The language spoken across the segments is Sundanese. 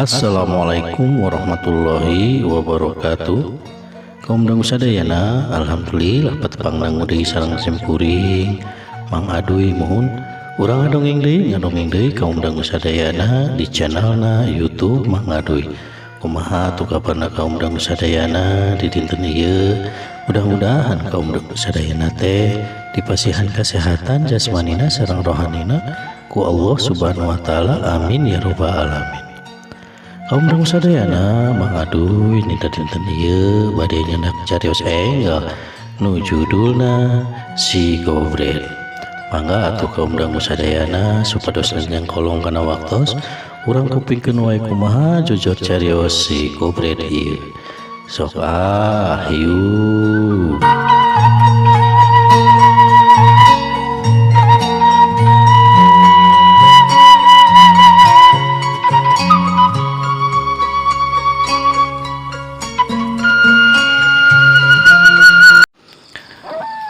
Assalamualaikum warahmatullahi wabarakatuh. Kaum dangu sadayana, alhamdulillah patepang dangu deui sareng simkuring Mang Aduy. Muhun urang ngadongeng deui, ngadongeng deui kaum dangu sadayana di channelna YouTube Mang Aduy. Kumaha atuh kabarna kaum dangu sadayana di dinten ieu? Mudah-mudahan kaum dangu sadayana teh dipasihan kesehatan jasmanina sareng rohanina ku Allah Subhanahu wa taala. Amin ya robbal alamin. Kaum dangu sadayana, Mang Aduy dina dinten ieu bade nyandak carios enggal nu judulna Si Gobret. Mangga atuh kaum dangu sadayana, supados nyangkolong kana waktos, urang kupingkeun wae kumaha jujur carios Si Gobret ieu. Sok ah, yuk.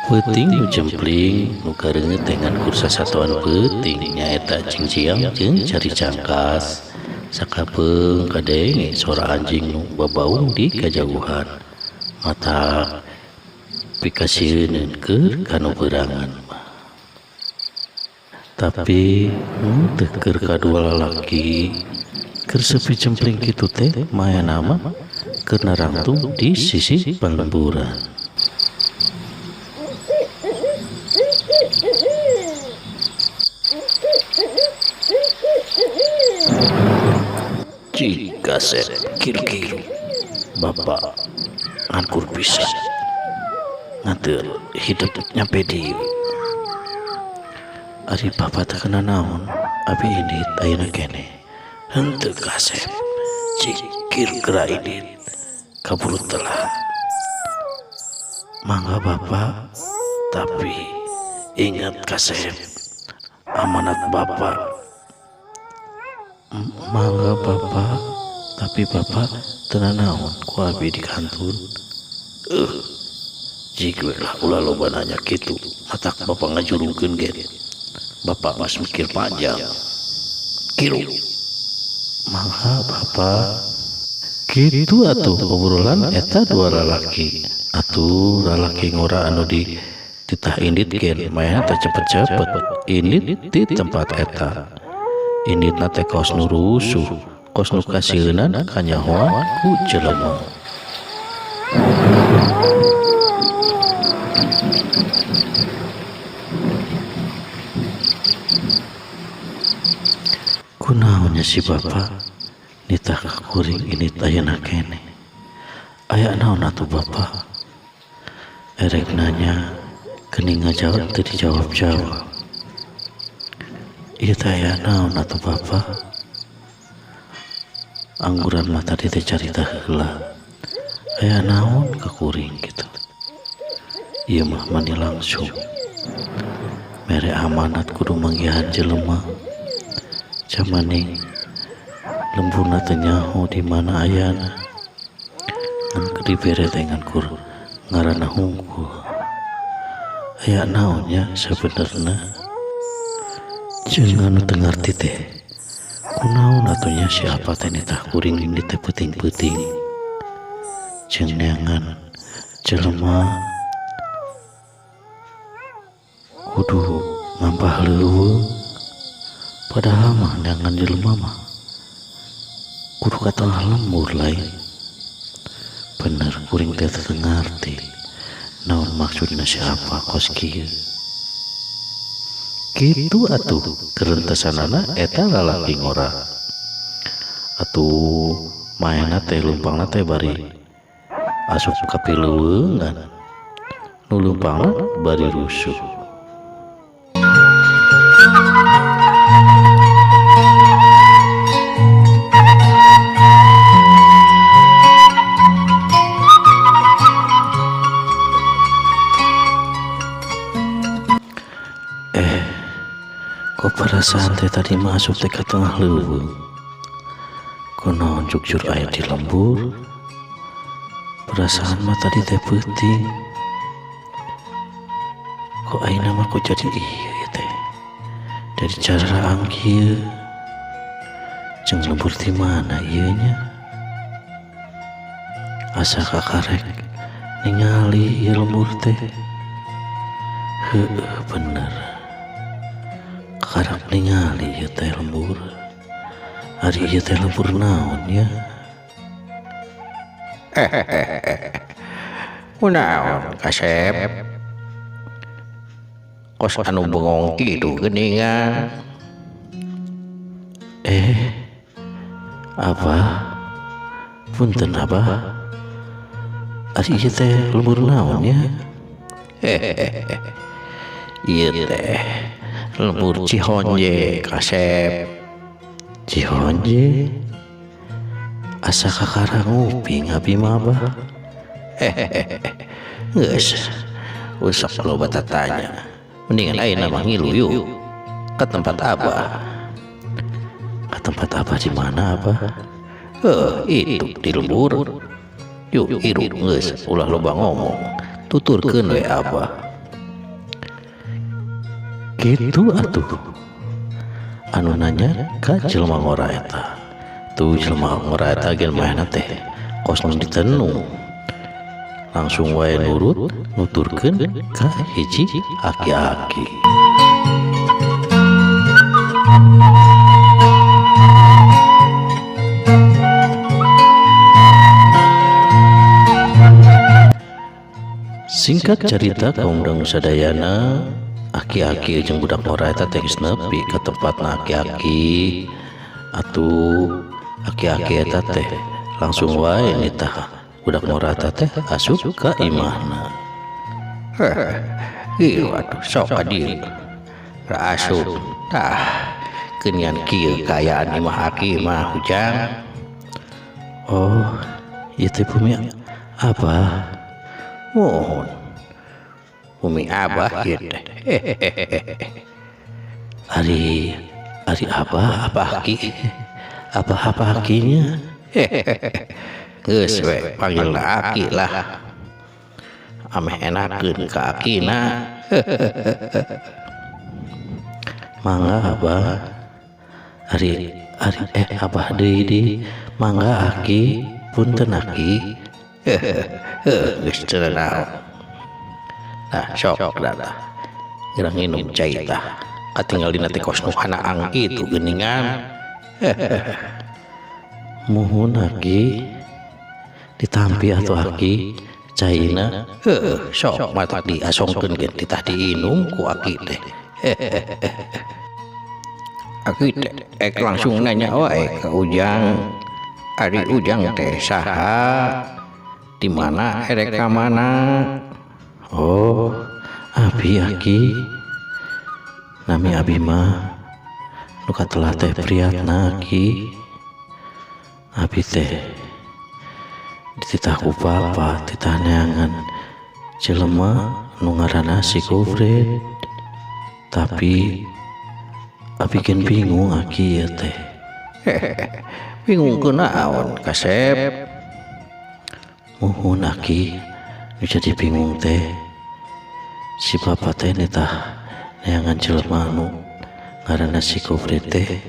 Peuting nu jempling nu kareungeut teh ngan kur sasatoan peuting, nyaeta cingciang jeung cari cangkas. Sakapeung kadenge sora anjing nu babaung di kajauhan, matak pikasieuneun keur kanu beurangan mah. Tapi teu keur kadua lalaki keur sepi jempling kitu teh, maena mah keur narangtung di sisi palemburan. Cik kasep kiru-kiru, bapak ngankur pisan nganteur hidup nyampe dieu. Ari bapak teh kena naon, abi indit ayeuna keneh? Henteu kasep, cik kiru geura indit, kaburu telat. Mangga bapak, tapi ingat kasep, amanat bapak. Mangga bapak, tapi bapak teu nanaon ku abi di kantun? Jig we lah, ulah loba nanya kitu, matak bapak ngajurungkeun ge. Bapak geus mikir panjang. Kiru. Mangga bapak. Kitu atuh obrolan eta dua lalaki. Atuh lalaki ngora anu di titah indit gen maena teh cepet-cepet indit di tempat eta. Inditna teh kos nu rusuh, kos nu kasieunan kanyahoan ku jelema. Kunaon nya si bapak nitah ka kuring indit ayeuna keneh? Aya naon atuh bapak? Erek nanya geuning ngajawab teu dijawab-jawab. Ieu teh aya naon atuh bapak? Angguran mah tadi teh carita heula. Aya naon ka kuring kitu? Ieu mah mani langsung. Mere amanat kudu manggihan jelema. Jamaning lemburna teu nyaho di mana ayana. Ngan keur dibere teh ngan kur ngaranna hungkul. Aya naon nya sabenerna? Jeung anu teu ngarti teh, kunaon atuh nya si apa teh nitah kuring indit teh peuting-peuting? Jeung neangan jelema kudu ngampah leuweung, padahal mah neangan jelema mah kudu ka tengah lembur lain. Bener kuring teh teu ngarti naon maksudna si apa kos kieu. Kitu atuh kerentesanana eta lalaki ngora. Atuh maena teh leumpangna teh bari asup ka pileuweungan, nu leumpangna bari rusuh. Kok perasaan teh tadi mah asup teh ka tengah leuweung? Kunaon jujur aya di lembur? Perasaan mah tadi teh peuting. Kok ayeuna mah kok jadi ieu ya teh? Dari cara kieu. Jeung lembur di mana ieu nya? Asa kakarek ningali ieu lembur teh. Heueuh bener. Kakarek ningali ieu teh lembur. Ari ieu teh lembur naon ya? Kunaon kasep? Kos anu bengong kitu geuningan. Abah, punten abah. Ari ieu teh lembur naon ya? Ieu teh lembur Cihonje kasep. Cihonje? Asa kakara nguping abi mah abah. Geus, usah loba tatanya. Mendingan ayeuna mah ngilu yuk ke tempat abah. Ke tempat abah di mana abah? Itu di lembur. Yuk hirup geus, ulah loba ngomong. Tuturkeun we abah. Kitu atuh. Anu nanya ka jelema ngora eta. Tuh jelema ngora eta ge manehna teh kos nu ditenung. Langsung wae nurut nuturkeun ka hiji aki-aki. Singkat cerita kaum dangu sadayana, aki-aki jeung budak ngora eta teh geus nepi ka tempatna aki-aki. Atuh aki-aki eta teh langsung wae nitah budak ngora eta teh asup ka imahna. Ieu atuh sok ka dieu. Ra asup. Tah, keunian kieu kaayaan imah aki mah Ujang. Oh, ieu teh bumi abah. Mohon. Bumi abah ieu teh. Ari ari abah apa aki? Abah apa akinya? Geus we panggilna aki lah. Ameh enakeun ka akina. Mangga abah. Ari ari abah deui di. Mangga aki, punten aki. Geus teu naon. Nah, sok dah. Geura nginum cai tah. Katinggal dina teh kos nu hanaang kitu geuningan. Muhun aki ditampi atuh aki caina. Heuh, sok matak diasongkeun ge titah diinum ku aki teh. Aki teh ek langsung nanya wae ka Ujang. Ari Ujang teh saha? Di mana erek ka mana? Oh, abi aki. Nami abi mah nu katelah teh Priyatna aki. Abi teh dititah ku bapa, titah neangan jelema nu ngaranna si Gobret. Tapi abi gen bingung aki ieu teh. Bingung kunaon kasep? Muhun aki, nu jadi bingung teh. Si bapa teh nitah neangan jelema nu ngaranna si Gobret teh.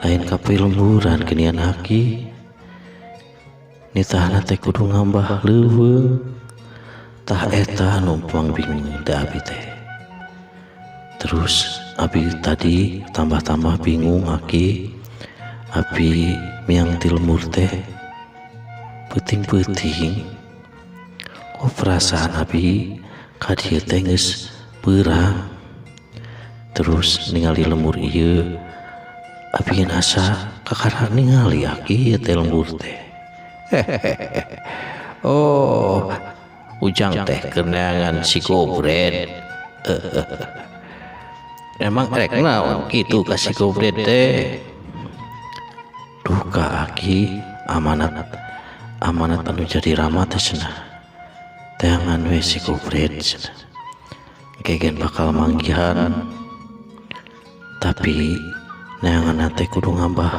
Lain ka pilemburan geuningan aki. Nitahna teh kudu ngambah leuweung. Tah eta nu pang bingung teh abi teh. Terus abi tadi tambah-tambah bingung aki. Abi miang ti lembur teh peuting-peuting. Oh perasaan abi ka dieu teh geus beurang. Terus ningali lembur ieu abi ngan asa kakara ningali aki ieu teh lembur teh. Oh, Ujang teh keur neangan si Gobret. Emang rek naon kitu ka si Gobret teh? Duka aki amanat amanat anu jadi rama teh cenah. Teangan we si Gobret cenah. Gegen bakal manggihan. Tapi neangan teh kudu ngambah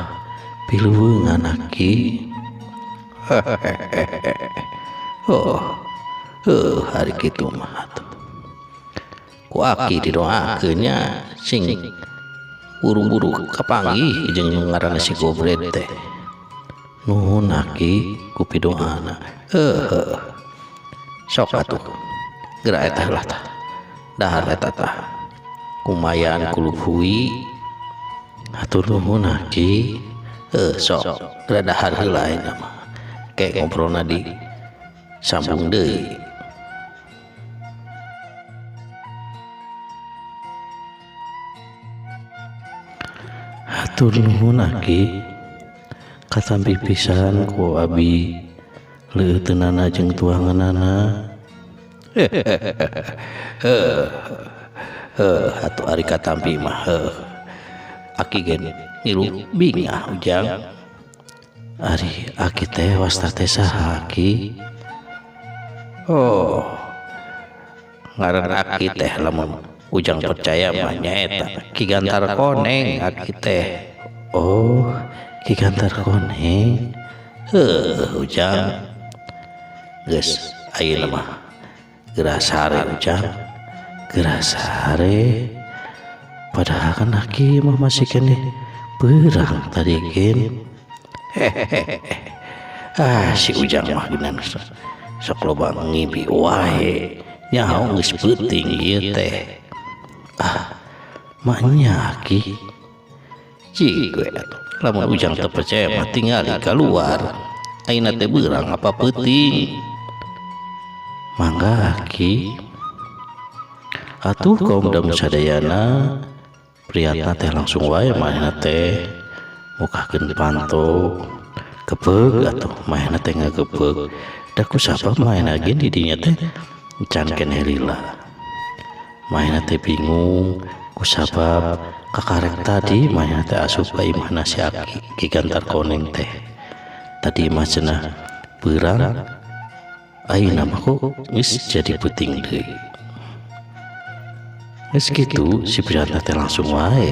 piluweungan aki. Oh, hari kitu mah atuh. Ku aki didoakeun nya sing Buru-buru kapanggih jeung nu ngaranna si Gobret teh. Nuhun aki ku pidoana. Heuh. Sok atuh. Geura eta heula tah. Dahar eta tah. Kumayan kulub hui. Hatur nuhun aki. Heuh sok. Geura dahar heula ayeuna mah. Ke ngobrolna di sambung deui. Hatur nuhun aki. Katampi pisan ku abi leuteunana jeung tuanganana. Heuh. Heuh atuh ari katampi mah heuh. Aki ge ngilu bingah Ujang. Ari aki teh wasta teh saha aki? Oh. Ngaran aki teh lamun Ujang percaya mah nyaeta Ki Gantar Koneng aki teh. Oh, Ki Gantar Koneng. Heuh Ujang. Geus ayeuna mah geura sare Ujang. Geura sare. Padahal kan aki mah masih keneh beurang tadi gen. Ah si Ujang mah geunan sok loba ngimpi wae. Nyaho geus peuting ieu teh. Ah, maknya aki. Cik we atuh. Lamun Ujang teu percaya mah tingali kaluar. Ayeuna teh beurang apa peuting. Mangga aki. Atuh kaum dangu sadayana Priyatna teh langsung wae manehna teh mukakeun panto. Gebeg atuh manehna teh ngagebeg. Da kusabab manehna ge di dinya teh can keneh lila. Manehna teh bingung kusabab kakarek tadi manehna teh asup ka imahna si aki Ki Gantar Koneng teh. Tadi mah cenah beurang ayeuna mah kok geus jadi peuting deui. Geus kitu si Priyatna teh langsung wae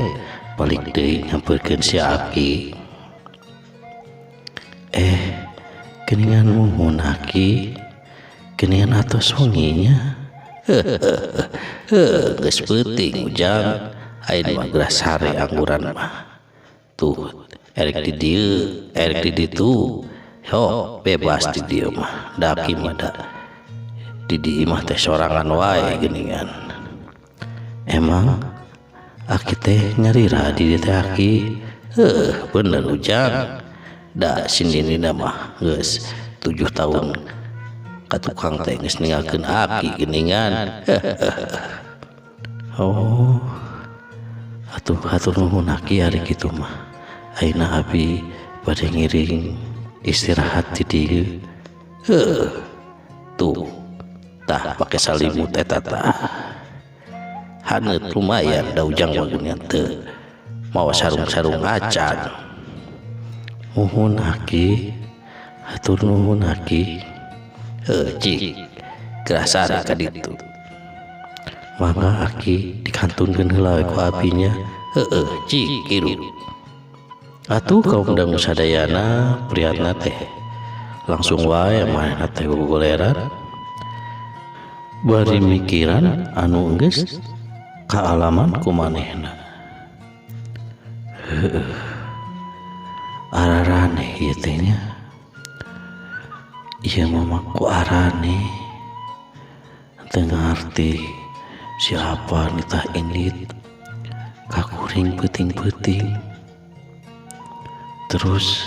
balik deui nyamperkeun si aki. Geuningan muhun aki, geuningan atos wenginya. Geus peuting Ujang, ayeuna mah geura sare angguran mah. Tuh erek di dieu, erek di ditu. Ho, bebas di dieu mah. Da aki mah da di dieu mah teh sorangan wae geuningan. Emang aki teh nyarira di dieu teh aki. Heuh, bener Ujang. Da sindinina mah geus 7 tahun ka tukang teh geus ninggalkeun aki geuningan. Oh, atuh hatur nuhun aki ari kitu mah. Ayeuna abi bade ngiring istirahat di dieu. Heuh, tuh tah pake salimut eta tah. Haneut lumayan da Ujang mah geuningan teu mawa sarung-sarung acan. Muhun aki, hatur nuhun aki. Heuh cik, geura sare ka ditu. Mangga aki dikantunkeun heula we ku abinya. Heueuh cik kiru. Atuh kaum dangu sadayana Priyatna teh langsung wae manehna teh gogoleran. Bari mikiran anu geus kaalaman ku manehna. Heueuh. Araraneh ieu teh nya. Ieu mah ku arane. Teu ngarti siapa nitah indit kakuring peuting-peuting. Terus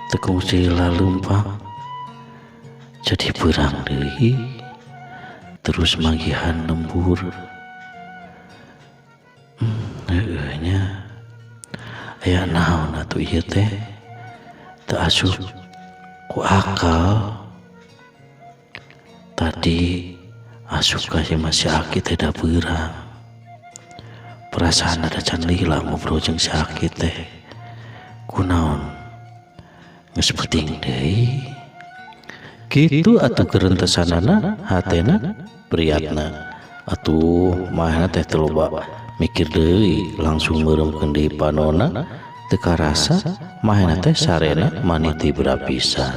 tekung sila leumpang jadi beurang deui. Terus manggihan lembur. Heueuh nya. Aya naon atuh ieu teh? Teu asup ku akal. Tadi asup ka si si aki teh da beurang. Perasaan ada can lila ngobrol jeung si aki teh. Kunaon geus peuting deui. Kitu atuh kerentesanana hatena Priyatna. Atuh manehna teh teu loba mikir deui, langsung meureumkeun deui panona. Teu karasa manehna teh sarena maniti berapisan.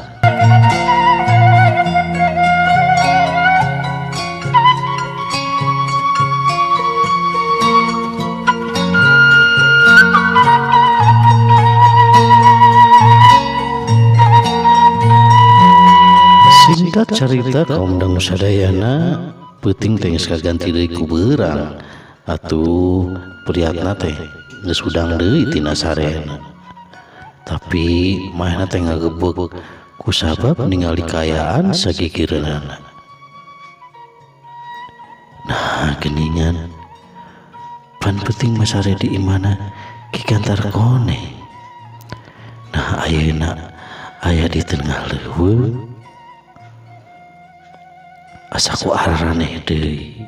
Singkat carita kaum dangu sadayana, peuting teh geus kaganti deui ku beurang. Atuh Priyatna teh geus hudang deui tina sarena. Tapi manehna teh ngagebeg kusabab ningali kaayaan sagigireunana. Nah, geningan pan peuting mah sare di imahna Ki Gantar Kone. Nah, ayeuna aya di tengah leuweung. Asa ku araraneh deui.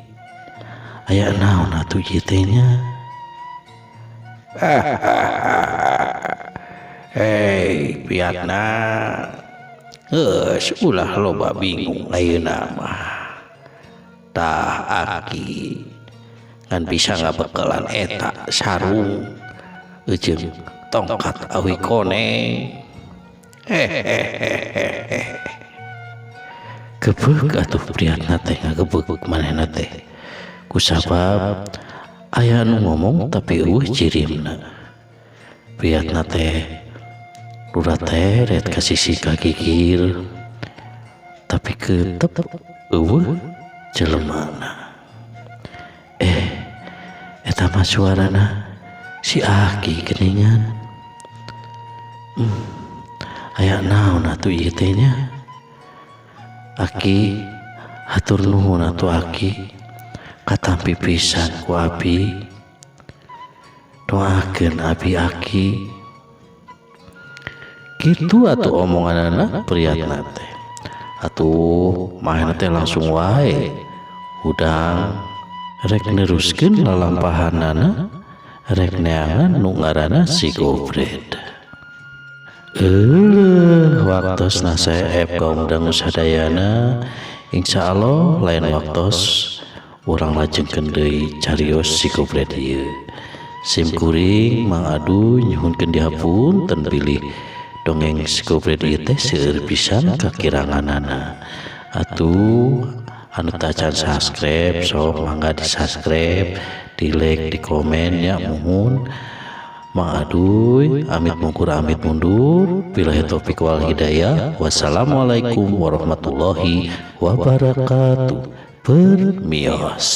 Aya naon atuh ieu teh nya? Hei Priyatna, geus ulah loba bingung ayeuna mah. Tah aki ngan bisa ngabekelan eta sarung jeung tongkat awi kone. Hehehehe. Gebeg atuh Priyatna teh ngagebeg manehna teh. Kusabab aya nu ngomong tapi euweuh cirimna. Priyatna teh lurah teret ka sisi ka gigir tapi ketep euweuh jelemana. Eta mah suarana si Aki geuningan. Aya naon atuh ieu teh nya? Aki hatur nuhun atuh Aki katampi pisan ku abi. Doakeun abi Aki. Kitu atuh omonganana Priyatna teh. Atuh manehna teh langsung wae hudang rek neruskeun lalampahanana rek neangan nu ngaranna si Gobred. Euleuh waktosna seep kaum dangu sadayana, insyaallah lain waktos urang lajengkeun deui carios si Gobred ieu. Sim kuring Mang Adu nyuhunkeun dihapunten bilih dongeng si Gobred ieu teh seueur pisan kakiranganana. Atuh anu tacan subscribe sok mangga di subscribe, di like, di komen ya muhun. Mang Aduy amit mungkur amit mundur, billahi taufik wal hidayah. Wassalamualaikum warahmatullahi wabarakatuh. Permios.